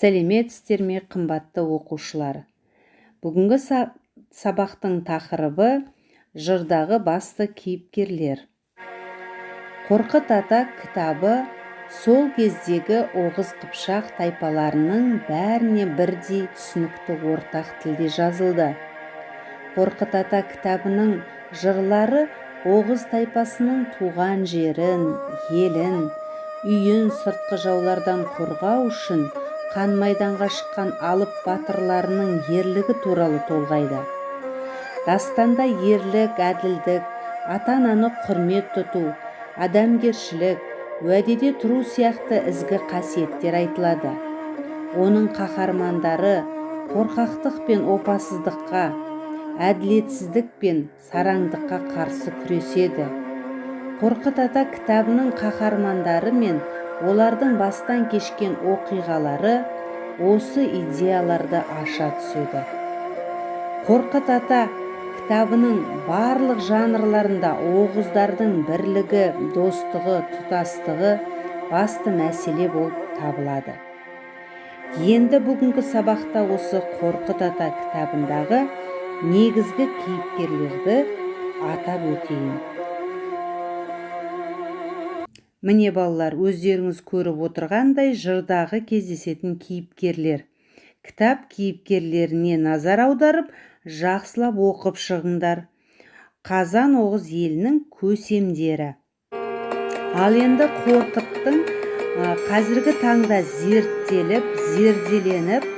Сәлеметсіздер ме, қымбатты оқушылар! Бүгінгі сабақтың тақырыбы: жырдағы басты кейіпкерлер. Қорқыт ата кітабы сол кездегі оғыз, қыпшақ тайпаларының бәріне бірдей түсінікті ортақ тілде жазылды. Қорқыт ата кітабының жырлары оғыз тайпасының туған жерін, елін, үйін сыртқы жаулардан қорғау үшін қан майданға шыққан алып батырларының ерлігі туралы толғайды. Дастанда ерлік, әділдік, ата-ананы құрмет тұту, адамгершілік, уәдеде тұру сияқты ізгі қасиеттер айтылады. Оның қаһармандары қорқақтық пен опасыздыққа, әділетсіздік пен сараңдыққа қарсы күреседі. Қорқыт ата кітабының қаһармандары мен олардың бастан кешкен оқиғалары осы идеяларды аша түседі. Қорқыт ата кітабының барлық жанрларында оғыздардың бірлігі, достығы, тұтастығы басты мәселе болып табылады. Енді бүгінгі сабақта осы Қорқыт ата кітабындағы негізгі кейіпкерлерді атап өтейін. Міне, балалар, өздеріңіз көріп отырғандай, жырдағы кездесетін кейіпкерлер. Кітап кейіпкерлеріне назар аударып, жақсылап оқып шығыңдар. Қазан оғыз елінің көсемдері. Ал енді Қорқыттың қазіргі таңда зерттеліп, зерделеніп,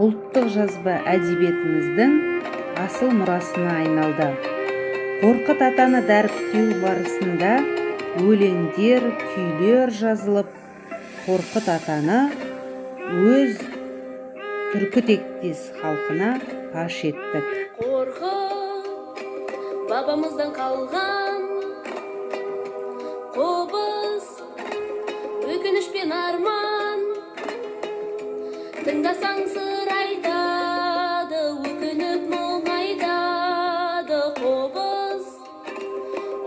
ұлттық жазба әдебиетіміздің асыл мұрасына айналды. Қорқыт атаны дәріптеу барысында өлеңдер, күйлер жазылып, Қорқыт атаны өз түркі тектес халқына паш еттік. Қорқыт бабамыздан қалған қобыз, өкініш пен арман. Тыңдасаң, сыр айтады, өкініп мұңайтады. Қобыз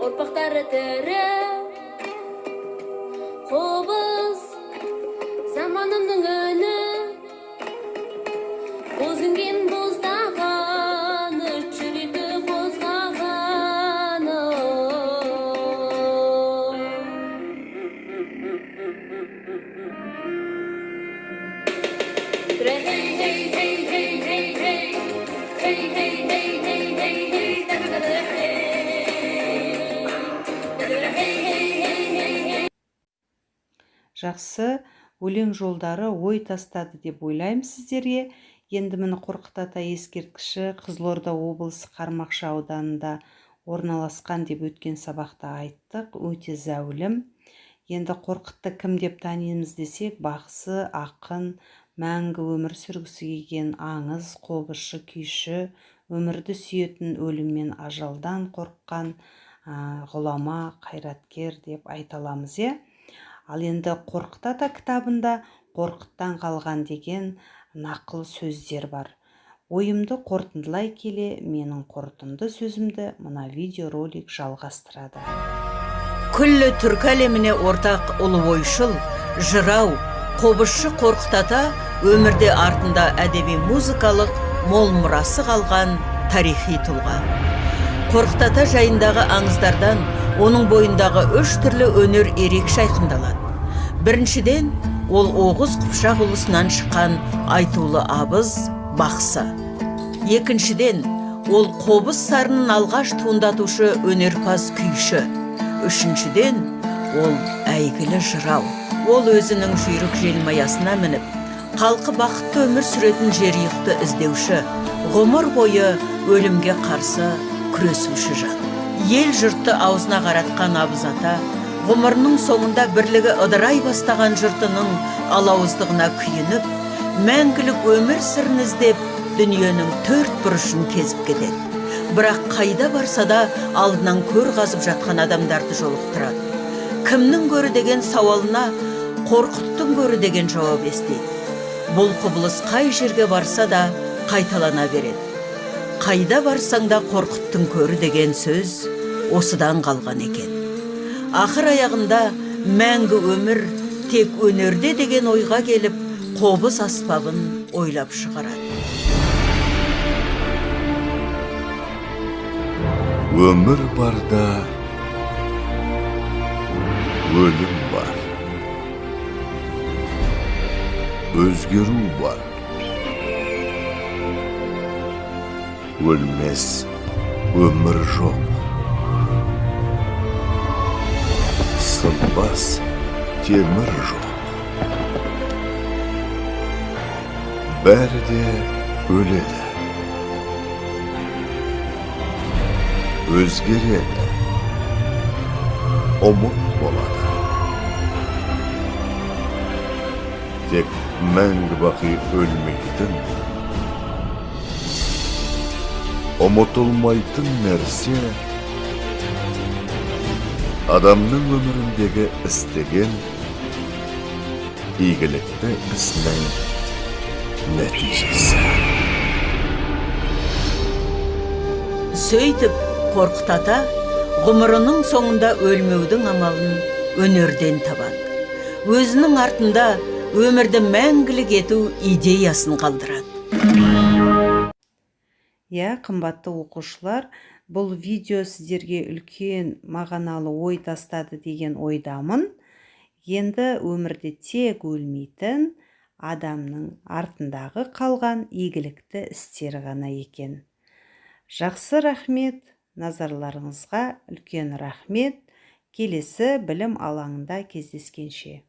ұрпақтары тірі, қобыз заманымның үні, боз інген боздағаны, жүректі қозғағаны. Hey, hey, hey, hey, hey, hey, hey, hey, hey, hey, hey, hey, da da da hey, da da hey, hey, hey, hey, hey. Жақсы, өлең жолдары ой тастады деп ойлаймын сіздерге. Енді, міне, Қорқыт ата ескерткіші Қызылорда облысы Қармақшы ауданында орналасқан деп өткен сабақта айттық. Өте зәулім. Енді Қорқытты кім деп танимыз десек, бақсы, ақын, мәңгі өмір сүргісі келген аңыз, қобызшы, күйші, өмірді сүйетін, өлім мен ажалдан қорыққан ғұлама, қайраткер деп айта аламыз, иә. Ал енді Қорқыт ата кітабында «Қорқыттан қалған» деген нақыл сөздер бар. Ойымды қорытындылай келе, менің қорытынды сөзімді мына видеоролик жалғастырады. Күллі түркі әлеміне ортақ ұлы ойшыл, жырау, қобызшы Қорқыт ата өмірде артында әдеби музыкалық мол мұрасы қалған тарихи тұлға. Қорқыт ата жайындағы аңыздардан оның бойындағы үш түрлі өнер ерекше айқындалады. Біріншіден, ол оғыз қыпшақ ұлысынан шыққан айтулы абыз, бақсы. Екіншіден, ол қобыз сарынын алғаш туындатушы өнерпаз, күйші. Үшіншіден, ол әйгілі жырау. Ол өзінің жүйрік желмаясына мініп, халқы бақытты өмір сүретін жерұйықты іздеуші, ғұмыр бойы өлімге қарсы күресуші жан. Ел жұртты аузына қаратқан абыз ата ғұмырының соңында бірлігі ыдырай бастаған жұртының алауыздығына күйініп, мәңгілік өмір сырын іздеп, дүниенің төрт бұрышын кезіп кетеді. Бірақ қайда барса да, алдынан көр қазып жатқан адамдарды жолықтырады. «Кімнің көрі?» деген сауалына «Қорқыттың көрі» деген жауап естиді. Бұл құбылыс қай жерге барса да қайталана береді. «Қайда барсаң да, Қорқыттың көрі» деген сөз осыдан қалған екен. Ақыр аяғында мәңгі өмір тек өнерде деген ойға келіп Қобыз аспабын ойлап шығарады. Өмір барда өлім бар. Өзгеру бар. Өлмес өмір жоқ. Сынбас темір жоқ. Бәрі де өледі. Өзгереді. Ұмыт болады. Тек мәңгі бақи өлмейтін, ұмытылмайтын нәрсе адамның өміріндегі істеген игілікті ісінің нәтижесі. Сөйтіп, Қорқыт ата ғұмырының соңында өлмеудің амалын өнерден табады. Өзінің артында өмірді мәңгілік ету идеясын қалдырады. Иә, қымбатты оқушылар, бұл видео сіздерге үлкен мағыналы ой тастады деген ойдамын. Енді өмірде тек өлмейтін адамның артындағы қалған игілікті істері ғана екен. Жақсы, рахмет назарларыңызға, үлкен рахмет. Келесі білім алаңында кездескенше.